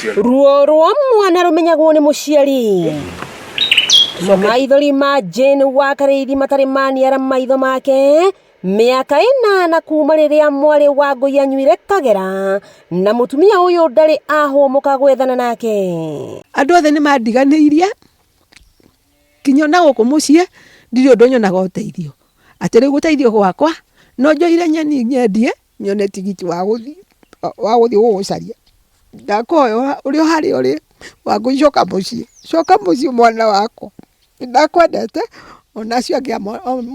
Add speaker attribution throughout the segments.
Speaker 1: Ruo rwa mwana rũmenyagwo nĩ mũciari. Maithori ma Jane wa Karĩithi matarĩ maniara maitho make mĩaka 8 kuma rĩrĩa mwarĩ wa Ngũi anyuire kagera na mũtumia ũyũ ndarĩ ahũmũka gwethana nake.
Speaker 2: Andũ othe nĩ mandiganĩirie nginya ona gũkũ mũciĩ ndirĩ ũndũ nyonaga ũteithio. Atĩ rĩu gũteithio gwakwa no njoire nyeni nyendie nyone tigiti wa gũthiĩ gũgũcaria. Ndakũhoya ũrĩ o harĩa ũrĩ Wangũi coka mũciĩ, coka mũciĩ mwana wakwa. Nĩndakwendete ona acio angĩ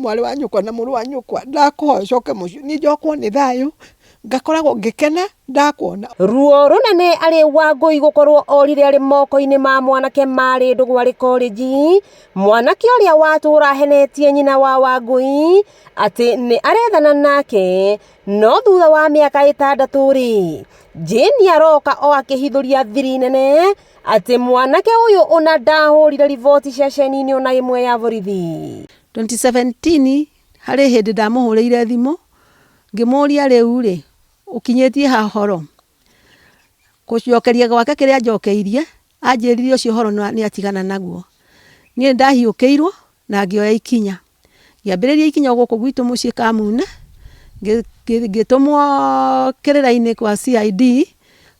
Speaker 2: mwarĩ wa nyũkwa na mũrũ wa nyũkwa, ndakũhoya ũcoke mũciĩ. Niĩ njokwo nĩ thayũ ngakoragwo ngĩkena ndakuona.
Speaker 1: Ruo rũnene arĩ Wangũi gũkorwo orire arĩ moko-inĩ ma mwanake marĩ ndũgũ arĩ korĩnji, mwanake ũrĩa watũra ahenetie nyina wa Wangũi atĩ nĩ arethana nake, no thutha wa mĩaka 6 rĩ, Jane aroka o akĩhithũria thiri nene atĩ mwanake ũyũ ona ndahũrire riboti ceceni-inĩ ona ĩmwe ya borithi.
Speaker 2: 2017 harĩ hĩndĩ ndamũhũrĩire thimũ ngĩmũria rĩu rĩ ũkinyĩtie ha ũhoro, gũcokeria gwake kĩrĩa anjokeirie anjĩrire ũcio ũhoro nĩ atigana naguo. Niĩ nĩndahiũkĩirwo na ngĩoya ikinya, ngĩambĩrĩria ikinya gũkũ gwitũ mũciĩ Kamune, ngĩtũmwo kĩrĩra-inĩ kwa CID,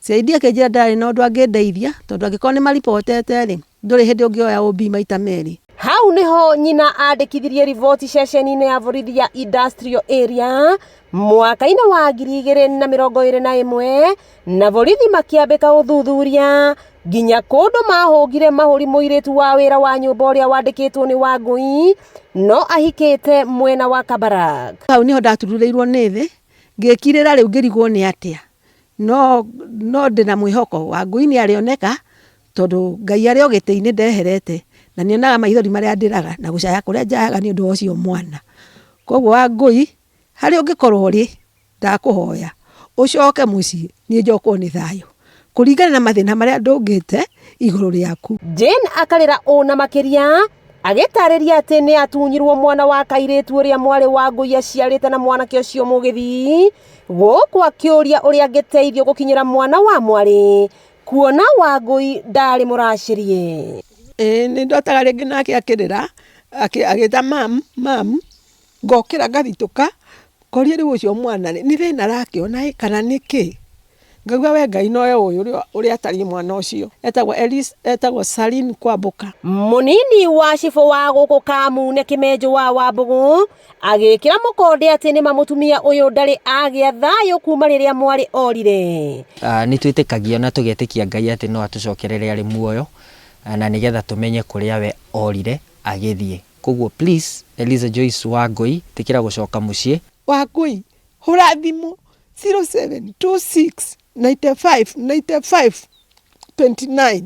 Speaker 2: CID akĩnjĩra ndarĩ na ũndũ angĩndeithia tondũ angĩkorwo nĩ maribotete rĩ, ndũrĩ hĩndĩ ũngĩoya OB maita merĩ.
Speaker 1: Hau niho nyina andĩkithirie riboti ceceni-inĩ ya borithi ya Industrial Area mwaka-inĩ wa 2021 na borithi makĩambĩka ũthuthuria nginya kũndũ mahũngire mahũri mũirĩtu wa wĩra wa nyũmba ũrĩa wandĩkĩtwo nĩ Wangũi no ahikĩte mwena wa Kabarak.
Speaker 2: Hau niho ndatururĩirwo nĩ thĩ ngĩkirĩra rĩu ngĩrigwo nĩ atĩa, no ndĩna mwĩhoko Wangũi nĩ arĩoneka tondũ Ngai arĩ o gĩtĩ-inĩ ndeherete na nĩonaga maithori marĩa ndĩraga na gũcaya kũrĩa njayaga nĩ ũndũ wa ũcio mwana. Koguo Wangũi harĩa ũngĩkorwo ũrĩ ndakũhoya ũcoke mũciĩ niĩ njokwo nĩ thayũ kũringana na mathĩna marĩa ndũngĩte igũrũ rĩaku.
Speaker 1: Jane akarĩra ũna makĩria agĩtarĩria atĩ nĩ atunyirwo mwana wa kairĩtu ũrĩa mwarĩ wa Ngũi aciarĩte na mwanake ũcio mũgĩthii, gũkũ akĩũria ũrĩa angĩteithio gũkinyĩra mwana wa mwarĩ kuona Wangũi ndarĩ mũracĩrie.
Speaker 2: Ĩĩ nĩ ndotaga rĩngĩ nake akĩrĩra agĩta mam mam, ngokĩra ngathitũka ngoria rĩu ũcio mwana rĩ nĩ thĩna arakĩona ĩ kana nĩ kĩ, ngauga we Ngai nowe ũĩ ũrĩa atariĩ mwana ũcio. Etagwo Elise, etagwo Saline Kwamboka.
Speaker 1: Mũnini wa cibũ wa gũkũ Kamune Kĩmenjũ wa Wambũgũ agĩkĩra mũkonde atĩ nĩma mũtumia ũyũ ndarĩ agĩa thayũ kuma rĩrĩa mwarĩ orire.
Speaker 3: Nĩ twĩtĩkagia na tũgetĩkia Ngai atĩ no atũcokerere arĩ muoyo na nĩgetha tũmenye kũrĩa we orire agĩthiĩ. Koguo please Eliza Joyce Wangũi tĩkĩra gũcoka mũciĩ.
Speaker 2: Wangũi hũra thimũ 0726 95 95 29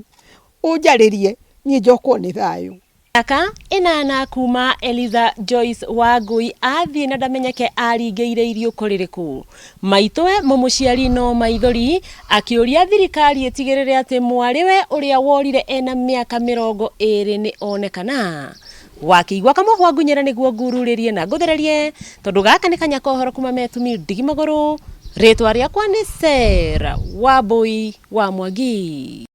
Speaker 2: ũnjarĩrie niĩ njokwo nĩ thayũ.
Speaker 1: Mĩaka 8 kuma Eliza Joyce Wangũi athiĩ na ndamenyeke aringĩire iriũko rĩrĩkũ. Maitũwe mũmũciari no maithori akĩũria thirikari ĩtigĩrĩre atĩ mwarĩwe ũrĩa worire ena mĩaka 20 nĩ onekana. Wakĩigua kamũhwa ngunyĩra nĩguo ngururĩrie na ngũthererie tondũ gaka nĩ kanya kohoro kuma metumi ndigi magũrũ. Rĩtwa rĩakwa nĩ Sarah Wambui wa Mwangi.